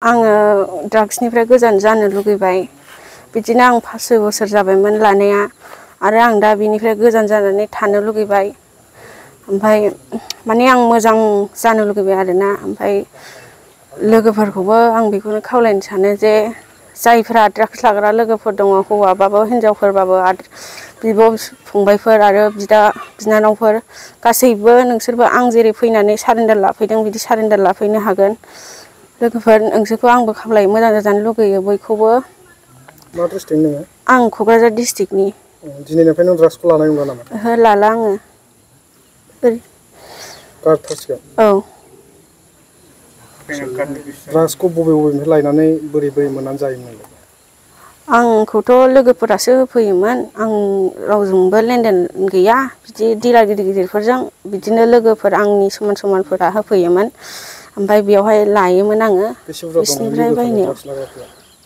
आङो ड्राग्सनिफ्राय गोजान जानो लुगैबाय। बिदिनो आं 5 बोसोर जाबायमोन लानाया आरो आं दा बिनिफ्राय गोजान जानानै थानो लुगैबाय। ओमफ्राय माने आं मोजां जानो लुगैबाय आरोना। ओमफ्राय लोगोफोरखौबो आं बेखौनो खावलायनो सानो जे जायफ्रा ड्राग्स लाग्रा लोगोफोर दङ, हौवाबाबो हिनजावफोरबाबो, बिब' फंबायफोर आरो बिदा बिनानावफोर गासैबो नोंसोरबो आं जेरै फैनानै सारेन्डार लाफैदों बिदि सारेन्डार लाफैनो हागोन। लोगोफोर नोंसोरखौ आंबो खावलायो, मोजां जाजानो लुगैयो बयखौबो। मा डिस्ट्रिक्ट नोङो? आं क'क्राझार डिस्ट्रिक्टनि। दिनैनिफ्राय नों ड्राग्सखौ लानाय नंला नामा? ओहो, लाला आङो। गारथारसिगोन? औ। ड्राग्सखौ बबेनिफ्राय लायनानै बोरै मोननानै जायोमोन? आंखौथ' लोगोफोरासो होफैयोमोन। आं रावजोंबो लेनदेन गैया बिदि दिलार गिदिरफोरजों। बिदिनो लोगोफोर आंनि समान समानफोरा होफैयोमोन। ओमफ्राय बेयावहाय लायोमोन आङो बिसिनिफ्राय बायनायाव।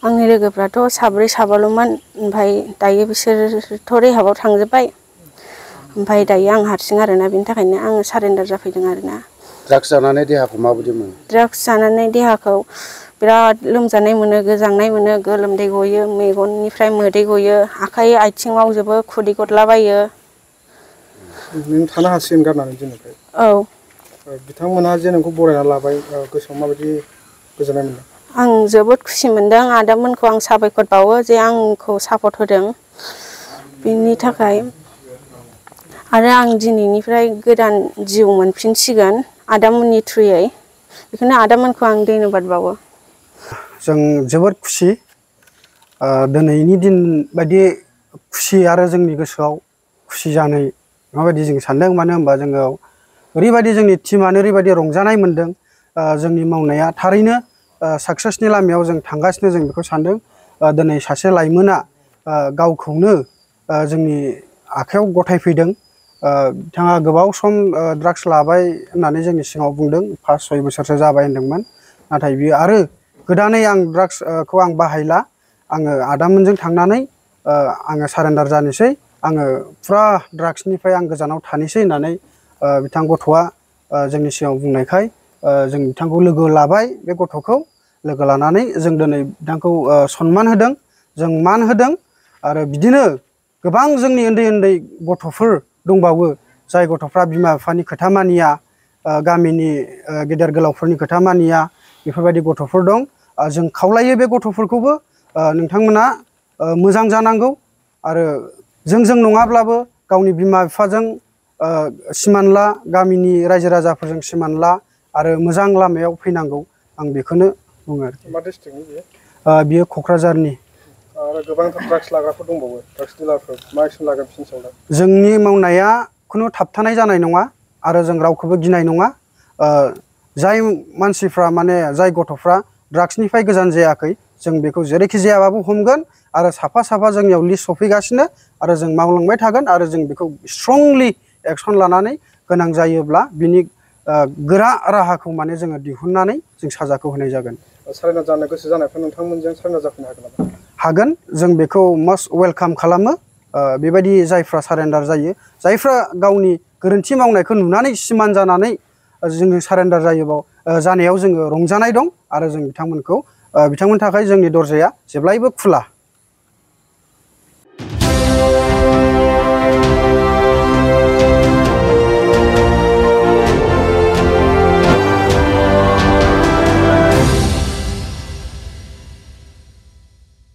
आंनि लोगोफ्राथ' 7 साबाल'मोन। ओमफ्राय दायो बिसोरथ' रेहाबाव थांजोब्बाय। ओमफ्राय दायो आं हारसिं आरोना, बिनि थाखायनो आङो सारेन्डार जाफैदों आरोना। ड्राग्स जानानै देहाखौ माबायदि मोनो? ड्राग्स जानानै देहाखौ बिराद लोमजानाय मोनो, गोजांनाय मोनो, गोलोमदै गयो, मेगननिफ्राय मोदै गयो, आखाइ आथिं मावजोबो, खुदै गदलाबायो। नों थानो हासिगोन गारनानै दिनैनिफ्राय? औ। बिथांमोनहा जे नोंखौ बरायना लाबाय, गोसोआव माबायदि गोजोननाय मोनदों? आं जोबोद खुसि मोनदों। आदामोनखौ आं साबायखर बावो जे आंखौ सापर्ट होदों बिनि थाखाय। आरो आं दिनैनिफ्राय गोदान जिउ मोनफिनसिगोन आदामोननि थ्रुयै। बेखौनो आदामोनखौ आं धन्यबाद बावो। जों जोबोद खुसि। दिनैनि दिन बायदि खुसि आरो जोंनि गोसोआव खुसि जानाय माबायदि जों सानदों। मानो होनबा जोङो ओरैबायदि जोंनि टिमानो ओरैबायदि रंजानाय मोनदों। जोंनि मावनाया थारैनो साक्सेसनि लामायाव जों थांगासिनो, जों बेखौ सानदों। दिनै सासे लाइमोना गावखौनो जोंनि आखाइयाव गथायफैदों। बिथाङा गोबाव सम ड्राग्स लाबाय होननानै जोंनि सिगाङाव बुंदों। 5-6 बोसोरसो जाबाय होनदोंमोन। नाथाय बियो आरो गोदानै आं ड्राग्सखौ आं बाहायला, आङो आदामोनजों थांनानै आङो सारेन्डार जानोसै, आङो फुरा ड्राग्सनिफ्राय आं गोजानाव थानोसै होननानै बिथां गथ'आ जोंनि सिगाङाव बुंनायखाय जों बिथांखौ लोगो लाबाय। बे गथ'खौ लोगो लानानै जों दिनै बिथांखौ सनमान होदों, जों मान होदों। आरो बिदिनो गोबां जोंनि उन्दै उन्दै गथ'फोर दंबावो, जाय गथ'फ्रा बिमा बिफानि खोथा मानिया, गामिनि गेदेर गोलावफोरनि खोथा मानिया, बेफोरबायदि गथ'फोर दं। जों खावलायो बे गथ'फोरखौबो नोंथांमोना मोजां जानांगौ। आरो जों नङाब्लाबो गावनि बिमा बिफाजों सिमान ला, गामिनि रायजो राजाफोरजों सिमान ला आरो मोजां लामायाव फैनांगौ। आं बेखौनो बुङो आरोखि। मा डिस्ट्रिक्टनि बियो? बियो क'क्राझारनि। आरो गोबांथार ड्राग्स लाग्राफोर दंबावो, ड्राग्स डिलारफोर, मा एक्सन लागोन बिसोरनि सायाव दा? जोंनि मावनाया खुनु थाबथानाय जानाय नङा आरो जों रावखौबो गिनाय नङा। जाय मानसिफ्रा माने जाय गथ'फ्रा ड्राग्सनिफ्राय गोजान जायाखै, जों बेखौ जेरैखि जायाबाबो हमगोन। आरो साफा साफा जोंनियाव लिस्ट सफैगासिनो आरो जों मावलांबाय थागोन। आरो जों बेखौ स्ट्रंलि एक्सन लानानै गोनां जायोब्ला बिनि गोरा राहाखौ माने जोङो दिहुननानै जों साजाखौ होनाय जागोन। सारेन्डार जानो गोसो जानायफ्रा नोंथांमोनजों सारेन्डार जाफैनो हागोन नामा? हागोन, जों बेखौ मस्ट वेलकाम खालामो। बेबायदि जायफ्रा सारेन्डार जायो, जायफ्रा गावनि गोरोन्थि मावनायखौ नुनानै सिमान जानानै जोङो सारेन्डार जानायाव जोङो रंजानाय दं। आरो जों बिथांमोननि थाखाय जोंनि दरजाया जेब्लायबो खुला।